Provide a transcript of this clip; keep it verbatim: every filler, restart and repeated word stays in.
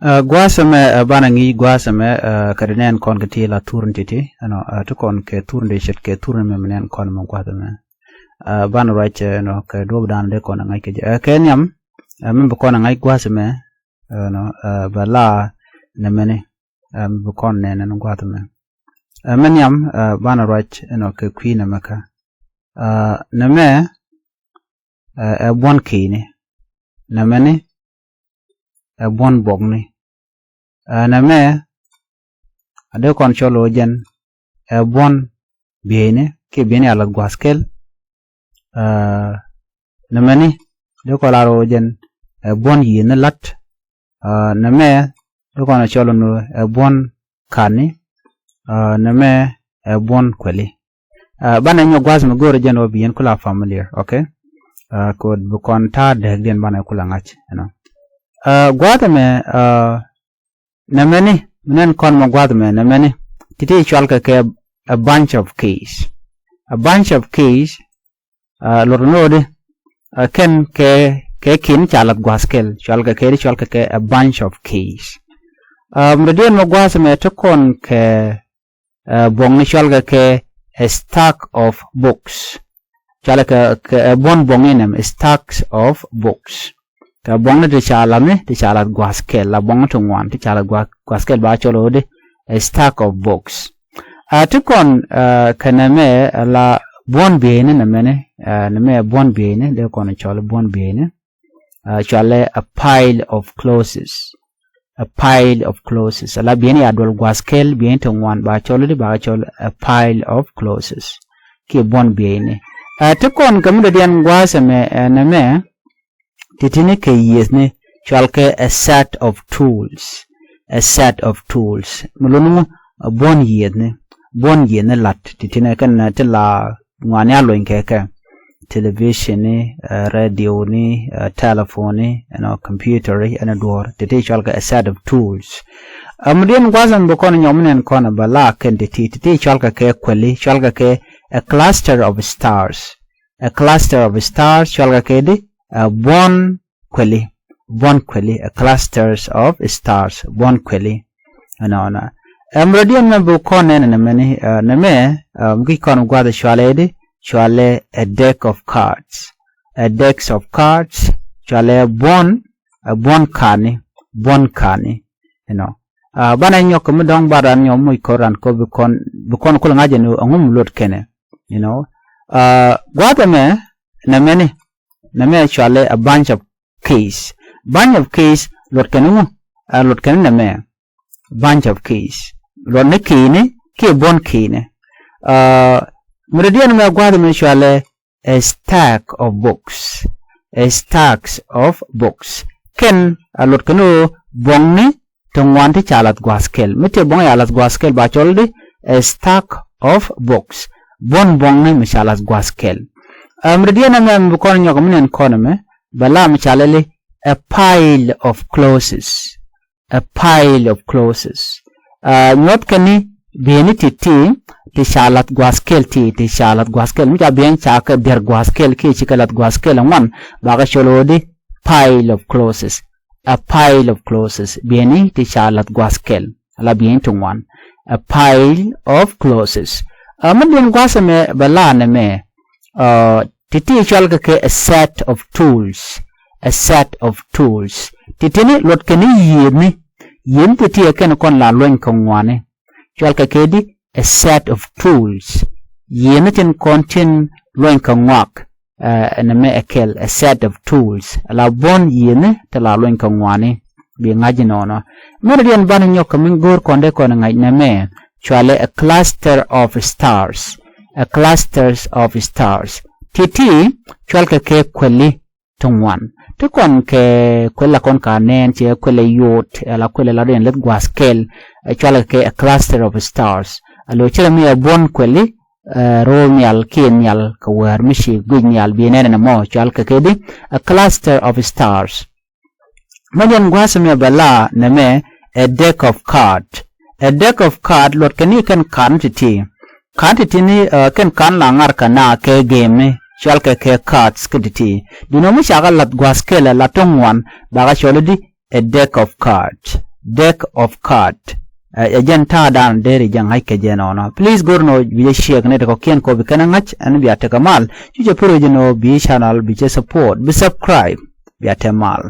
Ɛ, gua̱a̱th ɛmɛ, ɛ, banɛ ŋi̱i̱c gua̱a̱th ɛmɛ, ɛ, kɛ di nɛn kɔn kɛ ti la thurni ti̱ti̱, ɛnɔ, ɛ, ti kɔn kɛ thurni dee ce̱tkɛ thurni mɛ mi nɛn kɔn mɛ gua̱a̱th ɛmɛ. Ɛ, banɛ ruac, ɛ, ɛnɔ, kɛ duɔ̱ɔ̱p dan dee kɔn ɛ ŋa̱c kɛ jɛ. Ɛ, kɛ nhiam, ɛ, mi bi kɔn ɛ ŋa̱c gua̱a̱th ɛmɛ, ɛ, ɛnɔ, ɛ, bɛ la nɛmɛni, ɛ, mi bi kɔn nɛn ɛn gua̱a̱th ɛmɛ. Ɛ, mi nhiam, ɛ, banɛ ruac, ɛnɔ, kɛ kui̱ nɛmɛ kä. Ɛ, nɛmɛ, ɛ, ɛ buɔ̱n ki̱i̱ni. Nɛmɛni, ɛ buɔ̱n buɔ̱kni. Ɛ, nɛmɛ, a dee kɔn cɔl ɣöö jɛn, ɛ buɔ̱n bieyni, kiɛ bieyni a lath gua̱a̱th kɛl. Ɛ, nɛmɛni, dee kɔn lar ɣöö jɛn, ɛ buɔ̱n yiëëni la̱t. Ɛ, nɛmɛ, dee kɔn cɔl ɣöö ɛ buɔ̱n ka̱ni. Ɛ, nɛmɛ, ɛ buɔ̱n kuɛli. Ɛ, banɛ nyɔk gua̱a̱th mi go̱o̱rä jɛn ɣöö bi yɛn kula familiar, okay? Ɛ, kɛ ɣöö bi kɔn ta̱a̱ dääkdiɛn banɛ kula ŋa̱c, you know. Ɛ, gua̱a̱th ɛmɛ, ɛ, nɛmɛni, mi nɛn kɔn mɛ gua̱a̱th ɛmɛ, nɛmɛni, ti̱ti̱ cɔalkɛ kɛ a bunch of keys. A bunch of keys, ɛ, luɔt ni ɣöö di, ɛ, kɛn kɛ, kɛ ki̱n ca lath gua̱a̱th kɛl, cɔalkɛ kɛ di, cɔalkɛ kɛ a bunch of keys. Ɛ, mi dɔ̱diɛn mɛ gua̱a̱th ɛmɛ ti kɔn kɛ, ɛ, buɔ̱ŋni cɔalkɛ kɛ a stack of books. Cɔalkɛ kɛ, ɛ, buɔ̱n buɔ̱ŋni nɛm, stacks of books. Kɛ buɔ̱ŋni ti ca la̱thni, ti ca lath gua̱a̱th kɛl, la buɔ̱ŋni ti ŋuan, ti ca lath gua̱a̱th, gua̱a̱th kɛl ba cɔl ɣöö di, a stack of books. Ɛ, ti kɔn, ɛ, kɛ nɛmɛ, ɛ, la buɔ̱n bieyni nɛmɛni, ɛ, nɛmɛ buɔ̱n bieyni, dee kɔn cɔl buɔ̱n bieyni. Ɛ, cɔalɛ a pile of clothes. A pile of clothes. Ala bieyni a duɔl gua̱a̱th kɛl, bieyni ti ŋuan ba cɔl di, ba cɔl a pile of clothes. Kiɛ buɔ̱n bieyni. Ɛ, ti kɔn kɛ mi dɔ̱diɛn gua̱a̱th ɛmɛ, ɛ, nɛmɛ, ti̱ti̱ni kɛ yiëëthni, cɔalkɛ a set of tools. A set of tools. Mi luni ŋu, ɛ buɔ̱n yiëëthni. Buɔ̱n yiëëthni la̱t. Ti̱ti̱ni kɛn ti la ŋuani a luɔ̱ny kɛ kɛ. Televisionni, ɛ, radioni, ɛ, telefoni, ɛnɔ, computeri, ɛnɔ duɔ̱ɔ̱r. Ti̱ti̱ cɔalkɛ a set of tools. Ɛ, mi dɔ̱diɛn gua̱a̱th ɛmɛ bi kɔn nyɔk mi nɛn kɔn bɛ la kɛn ti̱ti̱, ti̱ti̱ cɔalkɛ kɛ kuɛli, cɔalkɛ kɛ a cluster of stars. A cluster of stars, cɔalkɛ kɛ di, ɛ, buɔ̱n kuɛli. Buɔ̱n kuɛli, a clusters of stars. Buɔ̱n kuɛli. Ɛnɔnɔ. Ɛ, mi dɔ̱diɛn mɛ bi kɔn nɛn nɛmɛni, ɛ, nɛmɛ, ɛ, mi ki kɔn gua̱a̱th cɔalɛ di, cɔalɛ a deck of cards. A decks of cards, cɔalɛ buɔ̱n, ɛ buɔ̱n ka̱ni, buɔ̱n ka̱ni. You know. Ɛ, banɛ nyɔk mi dɔ̱ŋ bar ran nyɔk muc kɔn ran kɔ bi kɔn, bi kɔn kul ŋa̱c ɛn ɣöö ɛŋu mi luɔt kɛnɛ. You know. Ɛ, gua̱a̱th ɛmɛ, nɛmɛni, nɛmɛ cɔalɛ a bunch of keys. Bunch of keys, luɔt kɛn ŋu, ɛ, luɔt kɛn nɛmɛ. Bunch of keys. Luɔt ni ki̱i̱ni, kiɛ buɔ̱n ki̱i̱ni. Ɛ, mi dɔ̱diɛn mɛ gua̱a̱th ɛmɛ cɔalɛ a stack of books. A stacks of books. Kɛn, ɛ, luɔt kɛn ɣöö buɔ̱ŋni ti ŋuan ti ca lath gua̱a̱th kɛl. Mi tëë buɔ̱ŋ ca lath gua̱a̱th kɛl ba cɔl di a stack of books. Buɔ̱n buɔ̱ŋni mi ca lath gua̱a̱th kɛl. Ɛ, mi dɔ̱diɛn ɛmɛ mi bi kɔn nyɔk mi nɛn kɔn ɛmɛ, bɛ la mi ca lɛli a pile of clothes. A pile of clothes. Ɛ, nyuɔth kɛn ni bieyni ti̱ti̱, ti ca lath gua̱a̱th kɛl ti, ti ca lath gua̱a̱th kɛl. Mi ca bieyni ca kɛ diɛr gua̱a̱th kɛl kiɛ ci kɛ lath gua̱a̱th kɛl ŋuan, ba kɛ cɔl ɣöö di pile of clothes. A pile of clothes. Bieyni ti ca lath gua̱a̱th kɛl. Ala bieyni ti ŋuan. A pile of clothes. Ɛ, mi dɔ̱diɛn gua̱a̱th ɛmɛ bɛ la nɛmɛ. Ɛ, ti̱ti̱ cɔalkɛ kɛ a set of tools. A set of tools. Ti̱ti̱ni luɔt kɛn ni yiëëthni. Yiëëthni ti̱ti̱ ɛ kɛn kɔn la luɔ̱ny kɛ ŋuani. Cɔalkɛ kɛ di a set of tools. Yiëëthni tin kɔn tin luɔ̱ny kɛ ŋuak. Ɛ, ɛn ɛmɛ ɛ kɛl, a set of tools. Ala buɔ̱n yiëëthni ti la luɔ̱ny kɛ ŋuani. Bi ŋa̱c inɔnɔ. Mi dɔ̱diɛn banɛ nyɔk kɛ mi go̱o̱r kɔn dee kɔn ŋa̱c nɛmɛ. Cɔalɛ a cluster of stars. A clusters of stars. Ti̱ti̱ cɔalkɛ kɛ kuɛli ti ŋuan. Ti kɔn kɛ kuɛl la kɔn ka nɛn, cɛ kuɛl ɛ yot, ɛ la kuɛl ɛ la dɔ̱diɛn lith gua̱a̱th kɛl, ɛ cɔalkɛ kɛ a cluster of stars. Alo cɛ mi ɛ buɔ̱n kuɛli, ɛ, ro̱o̱ nhial kiɛ nhial kɛ wäär mi ci guic nhial bi nɛn ɛn ɛmɔ, cɔalkɛ kɛ di a cluster of stars. Mi dɔ̱diɛn gua̱a̱th ɛmɛ bɛ la nɛmɛ a deck of card. A deck of card luɔt kɛn ni kɛn ka̱a̱t ni ti̱ti̱. Ka̱a̱t ti̱ti̱ni, ɛ, kɛn ka̱a̱t la ŋa̱r kɛ na kɛ game ni, cɔalkɛ kɛ cards kä ti̱ti̱. Duundɛ mi ca kɛ lath gua̱a̱th kɛl ɛ la ti ŋuan, ba kɛ cɔl di a deck of card. Deck of Cards. Ɛ jɛn ta̱a̱dan deri jɛ ŋa̱c kɛ jɛ nɔnɔ. Please go̱r nɔ bi jɛ share kɛ nɛy ti kɔ̱kiɛn kɔ bi kɛn ɛ ŋa̱c, ɛn bia tekɛ mal. Cu jɛ pär ɛ jɛ nɔ bi channel bi jɛ support, bi subscribe. Bia te mal.